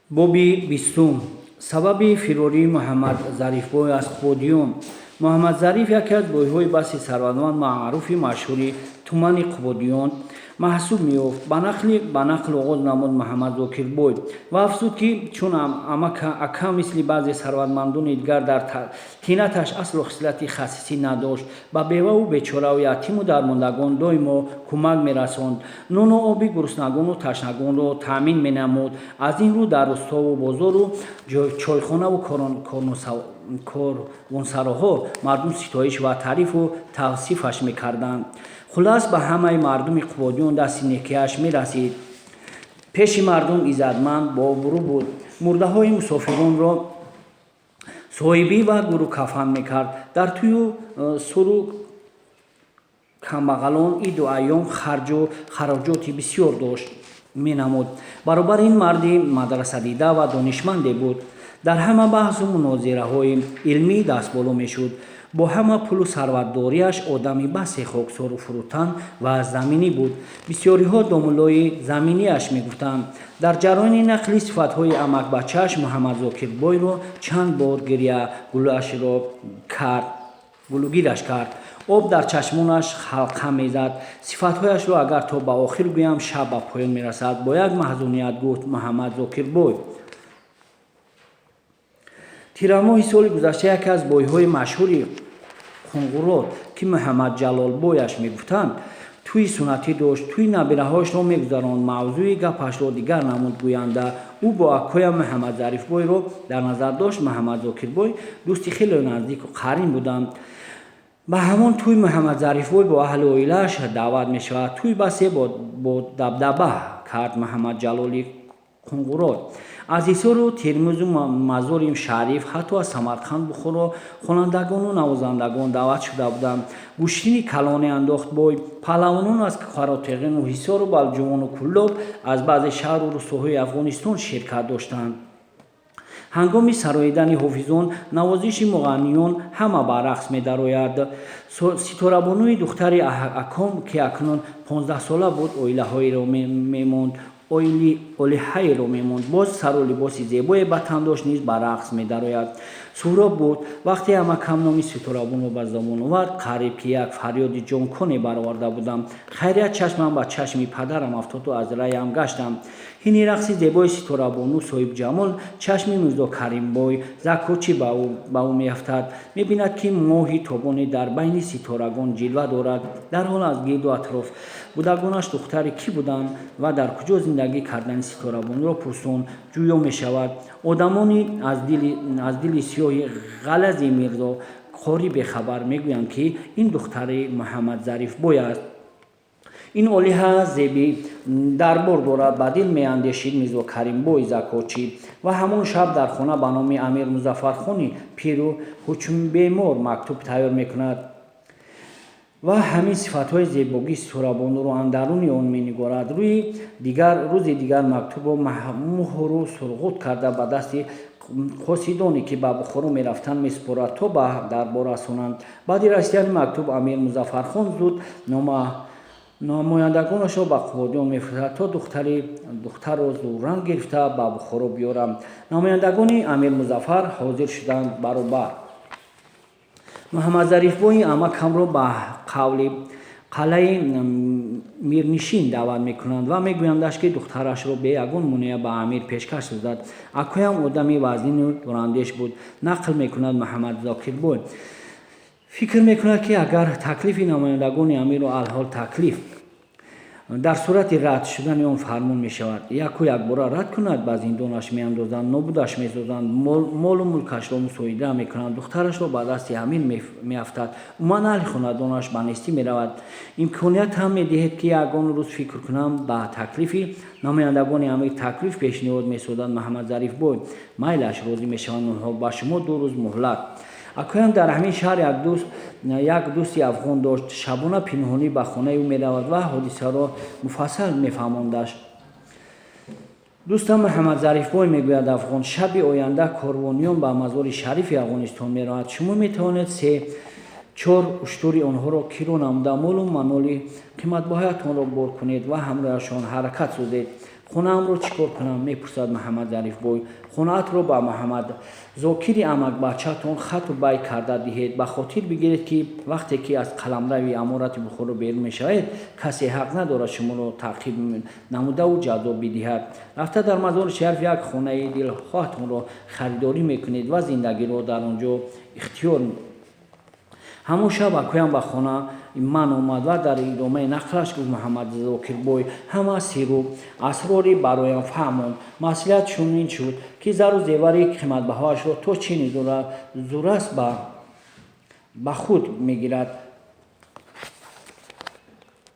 Боби 20-ум. Сабаби фирории Муҳаммад Зарифбой аз Қубодиён. Муҳаммад Зариф яке аз бойҳои баси сарватманд, маъруфи машҳури тумани Қубодиён маҳсуб меёфт, ба нақл оғоз намуд Муҳаммад Зокирбой ва афзуд, ки чун ака мисли баъзе сарватмандони дигар дар тинаташ аслу хислати хасисӣ надошт, ба беваву бечораву ятиму дармондагон доимо кӯмак мерасонд, нону оби гуруснагону ташнагонро таъмин менамуд. Аз ин рӯ дар рӯстову бозору чойхонаву корвонсароҳо мардум ситоиш ва таърифу тавсифаш мекарданд. Хулас, ба ҳамаи мардуми Қубодиён дасти некиаш мерасид. Пеши мардум иззатманд, бообрӯ буд. Мурдаҳои мусофиронро соҳибӣ ва гуру кафан мекард. Дар тӯю суру камбағалон иду айём харҷу хароҷоти бисёр дошт менамуд. Баробар ин марди мадрасадида ва донишманде буд. Дар ҳама баҳсу мунозираҳои илмӣ дастболо мешуд. Бо ҳама пулу сарватдориаш одами басе хоксору фурӯтан ва заминӣ буд. Бисёриҳо домуллои заминиаш мегуфтанд. Дар ҷараёни нақли сифатҳои амакбачааш Муҳаммад Зокирбойро чанд бор гиря гулӯашро кард, гулӯгираш кард. Об дар чашмонаш ҳалқа мезад. Сифатҳояшро агар то ба охир гӯям, шаб ба поён мерасад, бо як маҳзуният гуфт Муҳаммад Зокирбой. Тирамоҳи соли гузашта яке аз бойҳои машҳури Қунғурот, ки Муҳаммад Ҷалолбояш мегуфтанд, тӯи суннатӣ дошт, тӯи набираҳояшро мегузаронд. Мавзӯи гапашро дигар намуд гӯянда. Ӯ бо акоям Муҳаммад Зарифбойро дар назар дошт. Муҳаммад Зокирбой дӯсти хеле наздику қарин буданд. Ба ҳамон тӯй Муҳаммад Зарифбой бо аҳли оилааш даъват мешавад. Тӯй басе бо дабдаба кард Муҳаммад Ҷалоли Қунғурот. Аз Ҳисору Термизу Мазори Шариф, ҳатто аз Самарқанд, Бухоро хонандагону навозандагон даъват шуда буданд. Гӯштини калоне андохт бой. Паҳлавонон аз Қаротеғину Ҳисору Балҷувону Куллоб, аз баъзе шаҳру рӯстоҳои Афғонистон ширкат доштанд. Ҳангоми сароидани ҳофизон, навозиши муғанниён ҳама ба рақс медарояд. Ситорабонуи духтари аком, ки акнун 15-сола буд, оилаҳоеро мемонд, олиҳаеро мемонд. Боз сару либоси зебое ба тан дошт, низ ба рақс медарояд. Суҳроб буд. Вақте амакам номи Ситорабонро ба забон овард, қариб ки як фарёди ҷонконе бароварда будам. Хайрият, чашмам ба чашми падарам афтоду аз раям гаштам. Ҳини рақси зебои Ситорабону соҳибҷамол чашми Мирзо Каримбой Закочӣ ба ӯ меафтад. Мебинад, ки моҳи тобоне дар байни ситорагон ҷилва дорад. Дарҳол аз гирду атроф будагонаш духтари кӣ буданд ва дар куҷо зиндагӣ кардани Ситорабонуро пурсон ҷӯё мешавад. Одамони аз дили сиёҳи ғалази Мирзо Қорӣ бехабар мегӯянд, ки ин духтари Муҳаммад Зарифбой аст. Ин олиҳа зеби дарбор дорад, ба дил меандешид Мирзо Каримбой Закочӣ ва ҳамон шаб дар хона ба номи Амир Музаффархони пиру ҳучмбемор мактуб тайёр мекунад ва ҳамин сифатҳои зебогии Ситорабонуро андаруни он менигорад. Рӯи дигар, рӯзи дигар мактубро муҳру сурғут карда, ба дасти қосидоне, ки ба Бухоро мерафтанд, месупорад, то ба дарбор расонанд. Баъди расидани мактуб Амир Музаффархон зуд намояндагонашро ба Қубодиён мефиристад, то духтарро зӯран гирифта ба Бухоро биёранд. Намояндагони Амир Музаффар ҳозир шуданд. Баробар Муҳаммадзарифбои амакамро ба қавли қалъаи мирнишин даъват мекунанд ва мегӯяндаш, ки духтарашро бе ягон монеа ба амир пешкаш созад. Акоям одами вазнину дурандеш буд, нақл мекунад Муҳаммад Зокирбой. Фикр мекунад, ки агар таклифи намояндагони амирро алҳол таклиф дар сурати рад шудани он фармон мешавад, яку якбора рад кунад, ба зиндонаш меандозанд, нобудаш месозанд, молу мулкашро мусоида мекунанд, духтарашро ба дасти амир меафтад, умуман аҳли хонадонаш ба нестӣ меравад. Имконият ҳам медиҳед, ки ягон рӯз фикр кунам. Ба таклифи намояндагони амир таклиф пешниҳод месозад Муҳаммад Зарифбой. Майлаш, розӣ мешаванд онҳо, ба шумо 2 рӯз муҳлат. Акоям дар ҳамин шаҳр як дӯсти афғон дошт. Шабона пинҳонӣ ба хонаи ӯ меравад ва ҳодисаро муфассал мефаҳмондаш. Дӯстам Муҳаммад Зарифбой, мегӯяд афғон, шаби оянда корвониён ба Мазори Шарифи Афғонистон меравад. Шумо метавонед се чор уштури онҳоро киро намуда, молу маноли қиматбоҳаятонро бор кунед ва ҳамроҳашон ҳаракат созед. Хонаамро чӣ кор кунам? Мепурсад Муҳаммад Зарифбой. Хонаатро ба Муҳаммад Зокири амакбачаатон хату бай карда диҳед. Ба хотир бигиред, ки вақте ки аз қаламрави аморати Бухоро берун мешавед, касе ҳақ надорад шуморо таъқиб намудаву ҷазо бидиҳад. Рафта дар Мазори Шариф як хонаи дилхоҳатонро харидорӣ мекунед ва зиндагиро дар он ҷо ихтиёр. Ҳамон шаб акоям ба хона ман омад ва дар идомаи нақлаш гуфт: Муҳаммад Зокирбой ҳама сирру асрори бароям фаҳмонд. Маслиҳат чунин шуд, ки зару зевари қиматбаҳоашро то чини зураст ба худ мегирад.